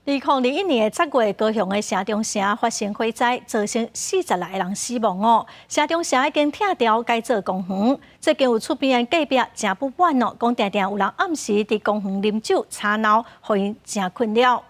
2021年的10月，高雄的城中城發生火災，造成46個人死亡哦。城中城已經拆掉改做公園，最近有厝邊的隔壁誠不滿哦，講定定有人暗時佇公園啉酒吵鬧，予𪜶誠困擾。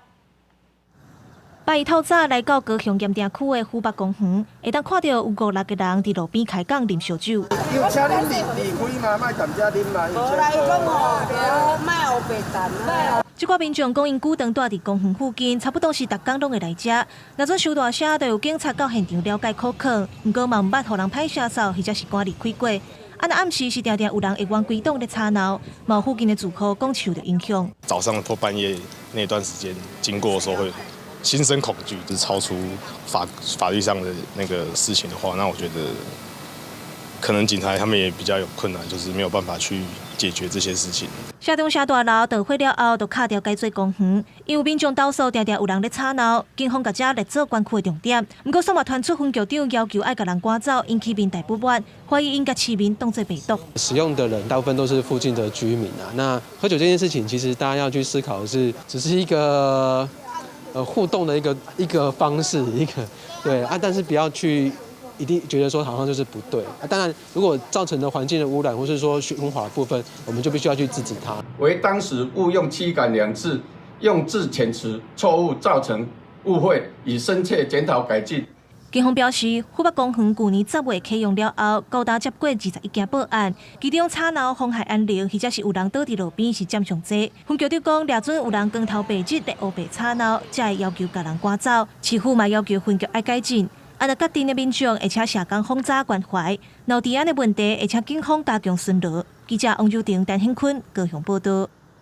拜一透早來到高雄鹽埕區的湖北公園，會當看著有五六個人佇路邊開講啉燒酒。有車恁離開嘛，莫踮遮啉嘛。無啦，伊講吼，莫烏白談啦。這寡民眾講，𪜶久長蹛佇公園附近，差不多是逐工攏會來遮。若陣傷大聲，就有警察到現場了解可囥，毋過嘛毋捌予人歹聲掃，或者是趕離開過。啊，若暗時是定定有人會冤歸檔咧吵鬧，嘛有附近的住戶講受著影響。早上或半夜那段時間經過的時候會心生恐懼，就是超出法律上的那個事情的話，那我覺得可能警察他們也比較有困難，就是沒有辦法去解決這些事情。城中城大樓著火了後，就拆掉改做公園，因為民眾投訴，定定有人咧吵鬧，警方共遮列做管區的重點。毋過，煞嘛傳出分局長要求愛共人趕走，引起民代不滿，懷疑𪜶共市民當做白毒。使用的人大部分都是附近的居民啊。那喝酒這件事情，其實大家要去思考的是，只是一個互動的一個方式，一個對啊，但是不要去一定覺得說好像就是不對啊。當然，如果造成的環境的污染，或是說喧譁部分，我們就必須要去制止它。惟當時誤用驅趕兩字，用字遣詞錯誤，造成誤會，已深切檢討改進。警方表示，湖北公園舊年10月啟用了後，高達接過21件報案，其中吵鬧、妨害安寧，或者是有人倒佇路邊是佔上濟。分局長講，掠準有人光頭白日咧烏白吵鬧，才會要求共人趕走。市府嘛要求分局愛改進。啊，若結陣的民眾會請社工訪查關懷，若有治安的問題，會請警方加強巡邏。記者王柔婷、陳興坤高雄報道。